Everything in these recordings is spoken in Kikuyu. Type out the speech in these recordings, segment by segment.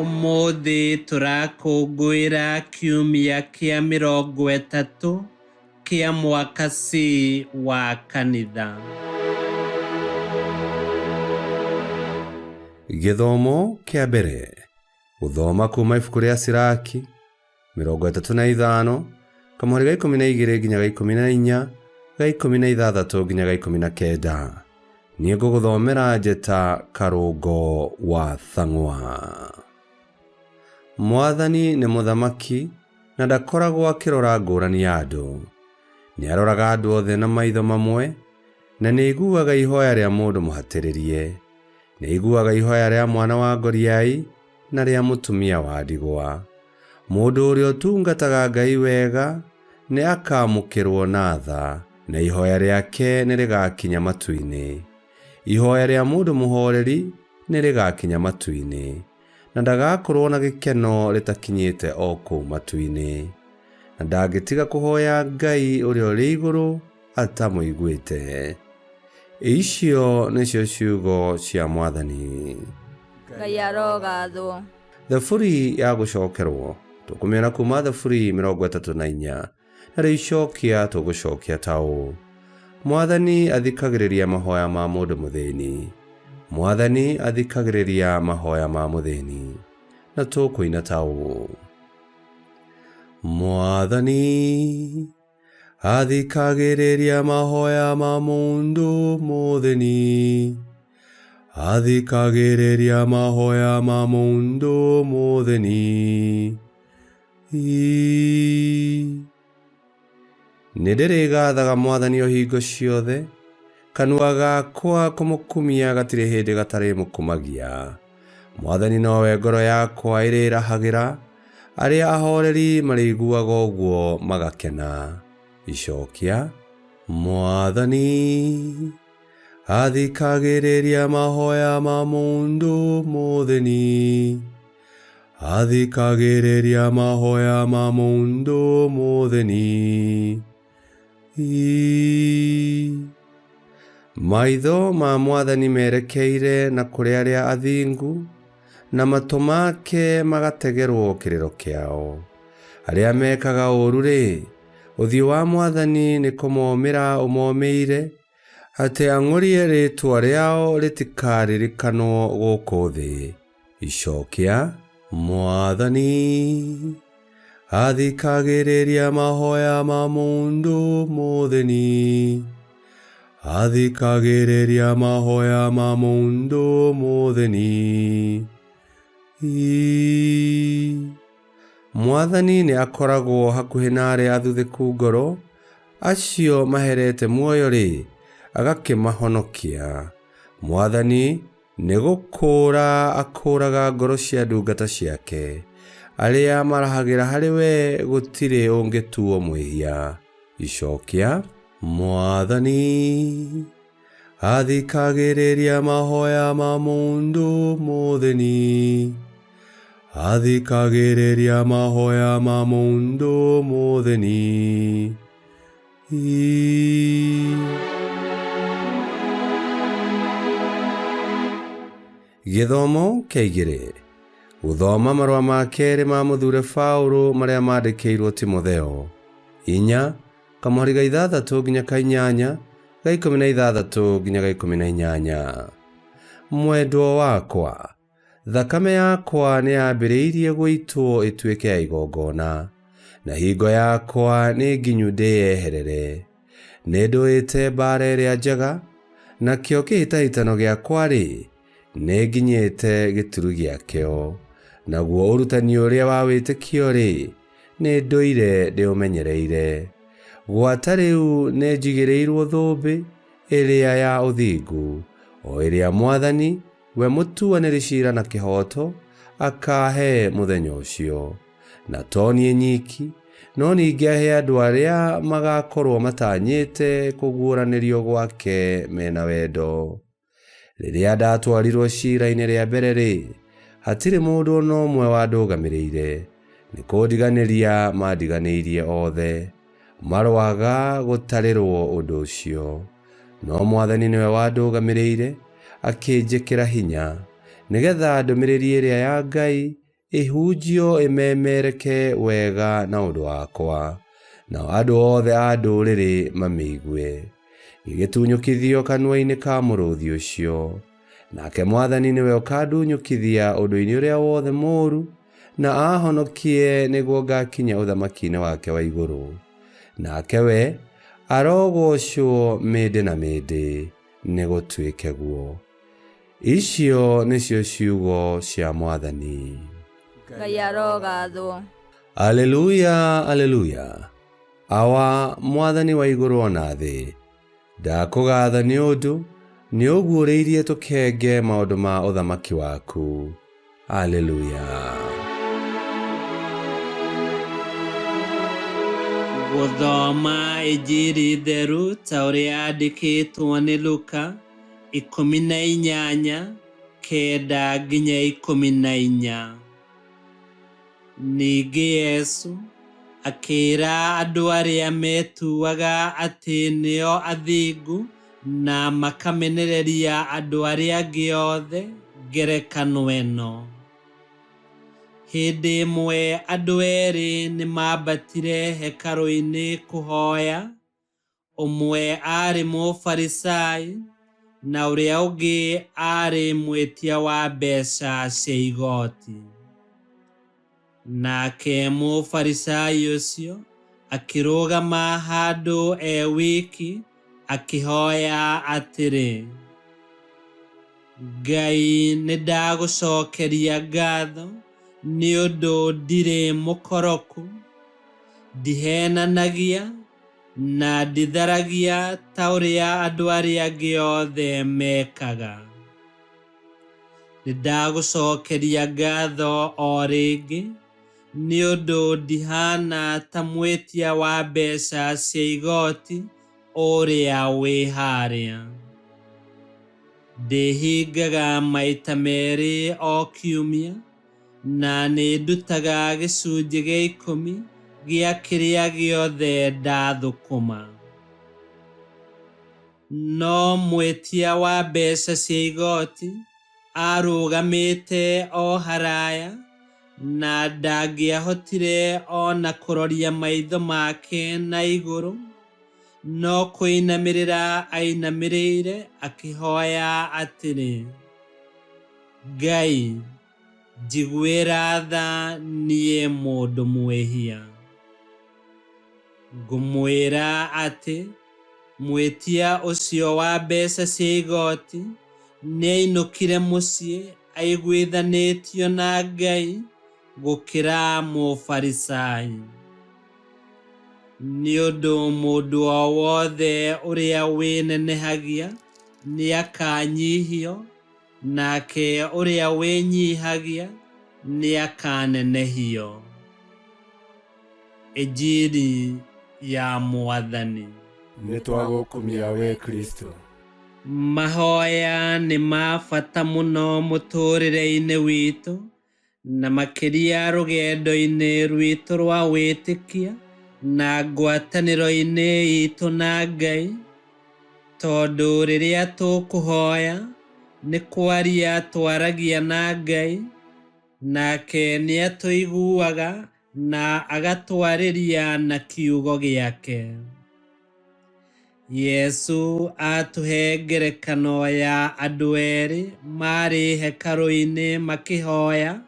Ũmũthĩ tũrakũngũĩra kiumia kĩa 30 kĩa mwaka C wa kanitha. Gĩthomo kĩa mbere gũthoma kuma ibuku rĩa Siraki 35 kamũhari ga 12 nginya ga 14 ga 16 nginya ga 19. Niĩ ngũgũthomera Njeta Karũngo wa Thang'wa. Mwathani nĩ mũthamaki na ndakoragwo akĩrora ngũrani ya andũ. Nĩ aroraga andũ othe na maitho mamwe na nĩ aiguaga ihoya rĩa mũndũ mũhatĩrĩrie. Nĩ aiguaga ihoya rĩa mwana wa ngoriai na rĩa mũtumia wa ndigwa. Mũndũ ũrĩa ũtungataga Ngai wega nĩ akaamũkĩrwo na tha, na ihoya rĩake nĩ rĩgaakinya matu-inĩ. Ihoya rĩa mũndũ mũhooreri nĩ rĩgaakinya matu-inĩ, na ndagakorwo na gĩkeno rĩtakinyĩte o kũu matu-inĩ. Na ndangĩtiga kũhoya Ngai ũrĩa ũrĩ igũrũ atamũiguĩte. Icio nĩcio ciugo cia Mwathani. Ngai arogathwo. Thaburi ya gũcokerwo tũkũmĩona kuma Thaburi 34, narĩo icokia tũgũcokia ta ũũ: Mwathani athikagĩrĩria mahoya ma mũndũ mũthĩni. Mwathani athikagĩrĩria mahoya ma mũthĩni. Na tũkũina ta ũũ: Mwathani athikagĩrĩria mahoya ma mũndũ mũthĩni. Athikagĩrĩria mahoya ma mũndũ mũthĩni. Nĩ ndĩrĩgathaga Mwathani o hingo ciothe, kanua gakwa kũmũkumia gatirĩ hĩndĩ gatarĩmũkumagia. Mwathani nowe ngoro yakwa ĩrĩrahagĩra, arĩa ahoreri marĩiguaga ũguo magakena. Icokia: Mwathani athikagĩrĩria mahoya ma mũndũ mũthĩni. Athikagĩrĩria mahoya ma mũndũ mũthĩni. Maitho ma Mwathani merekeire na kũrĩ arĩa athingu, na matũ make magategerwo kĩrĩro kĩao. Arĩa mekaga ũũru-rĩ, ũthiũ wa Mwathani nĩ kũmomĩra ũmomĩire, atĩ ang'ũrie rĩĩtwa rĩao rĩtikaririkanwo gũkũ thĩ. Icokia: Mwathani athikagĩrĩria mahoya ma mũndũ mũthĩni. Athikagĩrĩria mahoya ma mũndũ mũthĩni. Mwathani nĩ akoragwo hakuhĩ na arĩa athuthĩku ngoro, acio maherete muoyo-rĩ, agakĩmahonokia. Mwathani nĩ gũkũũra akũũraga ngoro cia ndungata ciake. Arĩa marahagĩra harĩ we gũtirĩ ũngĩtuo mwĩhia. Icokia: Mwathani athikagĩrĩria mahoya ma mũndũ mũthĩni. Athikagĩrĩria mahoya ma mũndũ mũthĩni. Gĩthomo kĩa igĩrĩ gũthoma marũa ma kerĩ ma mũthure Paũlũ marĩa mandĩkĩirwo Timotheo. 4 kamũhari ga 6 nginya ka 8 ga 16 nginya ga 18. Mwendwo wakwa, Thakame yakwa nĩ yambĩrĩirie gũitwo ĩtuĩke ya igongona, na hingo yakwa nĩ nginyu ndĩyeherere. Nĩ ndũĩte mbaara ĩrĩa njega, nakĩo kĩhĩtahĩtano gĩakwa-rĩ, nĩ nginyĩte gĩturu gĩakĩo, naguo ũrutani ũrĩa wa wĩtĩkio-rĩ, nĩ ndũire ndĩũmenyereire. Gwata rĩu nĩ njigĩrĩirwo thũmbĩ ĩrĩa ya ũthingu, o ĩrĩa Mwathani, we mũtuanĩri ciira na kĩhooto, akaahe mũthenya ũcio. Na to niĩ nyiki, no ningĩ ahe andũ arĩa magaakorwo matanyĩte kũguũranĩrio gwake me na wendo. Rĩrĩa ndatwarirwo ciira-inĩ rĩa mbere-rĩ, hatirĩ mũndũ o na ũmwe wandũgamĩrĩire, nĩ kũndiganĩria maandiganĩirie othe. Maroaga gũtarĩrwo ũndũ ũcio. No Mwathani nĩwe wandũgamĩrĩire, akĩnjĩkĩra hinya, nĩgetha ndũmĩrĩri ĩrĩa ya Ngai ĩhunjio ĩmemereke wega na ũndũ wakwa, nao andũ othe a ndũrĩrĩ mamĩigue. Gĩgĩtunyũkithio kanua-inĩ ka mũrũthi ũcio. Nake Mwathani nĩwe ũkandunyũkithia ũndũ-inĩ ũrĩa wothe mũũru, na aahonokie nĩguo ngakinya ũthamaki-inĩ wake wa igũrũ. Nake we arogoocwo mĩndĩ na mĩndĩ, nĩgũtuĩke guo. Icio nĩcio ciugo cia Mwathani. Ngai arogathwo. Aleluya, aleluya. Awa, Mwathani wa igũrũ o na thĩ, ndakũgatha nĩ ũndũ nĩ ũguũrĩirie tũkenge maũndũ ma ũthamaki waku. Aleluya. Gũthoma Injiri theru ta ũrĩa yandĩkĩtwo nĩ Luka 18 9 nginya 14. Ningĩ Yesu akĩĩra andũ arĩa metuaga atĩ nĩo athingu na makamenereria andũ arĩa angĩ othe ngerekano ĩno. Hĩndĩ ĩmwe andũ erĩ nĩmambatire hekarũ-inĩ kũhoya, ũmwe aarĩ Mũfarisai na ũrĩa ũngĩ aarĩ mwĩtia wa mbeca cia igooti. Nake Mũfarisai ũcio akĩrũgama handũ e wiki akĩhoya atĩrĩ, Ngai nĩndagũcokeria ngatho nĩ ũndũ ndirĩ mũkoroku, ndiheenanagia na nditharagia ta ũrĩa andũ arĩa angĩ othe mekaga. Nĩndagũcokeria ngatho o rĩngĩ nĩ ũndũ ndihana ta mwĩtia wa mbeca cia igooti ũrĩa wĩ harĩa. Ndĩhingaga maita merĩ o kiumia na nĩndutaga gĩcunjĩ gĩa 10 gĩa kĩrĩa gĩothe ndathũkũma. No mwĩtia wa mbeca cia igooti arũgamĩte o haraya na ndangĩahotire o na kũroria maitho make na igũrũ, no kũinamĩrĩra ainamĩrĩire akĩhoya atĩrĩ, Ngai, njiguĩra tha niĩ mũndũ mwĩhia. Ngũmwĩra atĩ mwĩtia ũcio wa mbeca cia igooti nĩainũkire mũciĩ aiguithanĩtio na Ngai gũkĩra Mũfarisai. Nĩ ũndũ mũndũ o wothe ũrĩa wĩnenehagia nĩakanyihio, nake ũrĩa wĩnyihagia nĩakanenehio. Injiri ya Mwathani. Nĩ twagũkumia we Kristo. Mahoya nĩ ma bata mũno mũtũũrĩre-inĩ witũ na makĩria rũgendo-inĩ rwitũ rwa wĩtĩkia na ngwatanĩro-inĩ itũ na Ngai, tondũ rĩrĩa tũkũhoya nĩ kwaria twaragia na Ngai, nake nĩatũiguaga na agatwarĩria na kiugo gĩake. Yesu atũhe ngerekano ya andũ erĩ marĩ hekarũ-inĩ makĩhoya,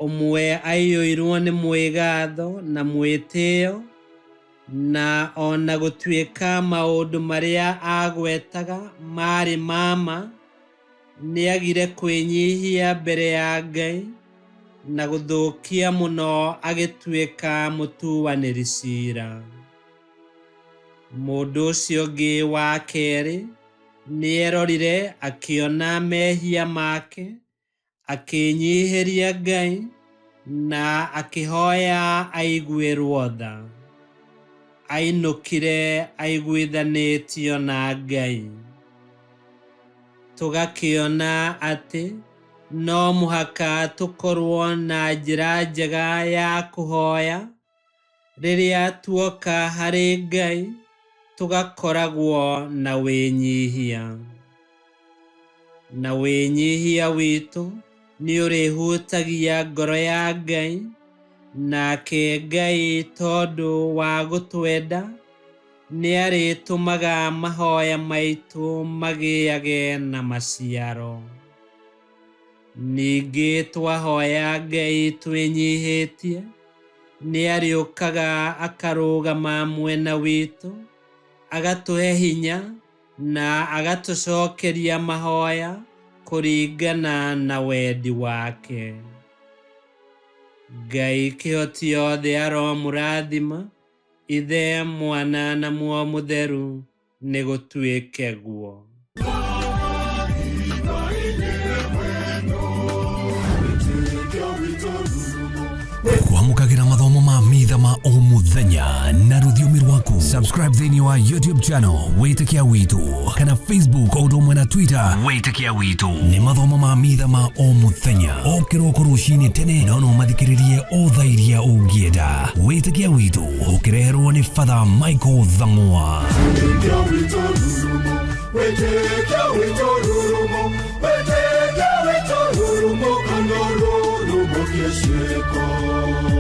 ũmwe aiyũirwo nĩ mwĩgatho na mwĩtĩo, na ona gũtuĩka maũndũ marĩa agwetaga marĩ ma ma, nĩagire kwĩnyihia mbere ya Ngai na gũthũkia mũno agĩtuĩka mũtuanĩri ciira. Mũndũ ũcio ũngĩ wa kerĩ nĩerorire akĩona mehia make, akĩĩnyihĩria Ngai na akĩhoya aiguĩrwo tha. Ainũkire aiguithanĩtio na Ngai. Tũgakĩona atĩ no mũhaka tũkorwo na njĩra njega ya kũhoya rĩrĩa tuoka harĩ Ngai, tũgakoragwo na wĩnyihia. Na wĩnyihia witũ Nĩ ũrĩhutagia ngoro ya Ngai, nake Ngai tondũ wa gũtwenda nĩ arĩtũmaga mahoya maitũ magĩage na maciaro. Ningĩ twahoya Ngai twĩnyihĩtie, nĩ arĩũkaga akarũgama mwena witũ, agatũhe hinya na agatũcokeria mahoya kũringana na wendi wake. Ngai kĩhoti yothe aromũrathima, Ithe, Mwana na Muoyo Mũtheru, nĩ gũtuĩke guo. Kwamũkagĩra mathomo ma mitha ma o mũthenya na rũthiomi rwaku. Subscribe thĩinĩ wa YouTube channel Wĩtĩkia Witũ kana Facebook o ũndũ ũmwe na Twitter Wĩtĩkia Witũ. Nĩ mathomo ma mitha ma o mũthenya o kĩroko rũcinĩ tene, no no mathikĩrĩrie o thaa iria ũngĩenda. Wĩtĩkia Witũ ũkĩreherwo nĩ Father Michael Thang'wa. Wĩtĩkia witũ rurumo, wĩtĩkia witũ rurumo, wĩtĩkia witũ rurumo, kana rurumo kĩciĩko.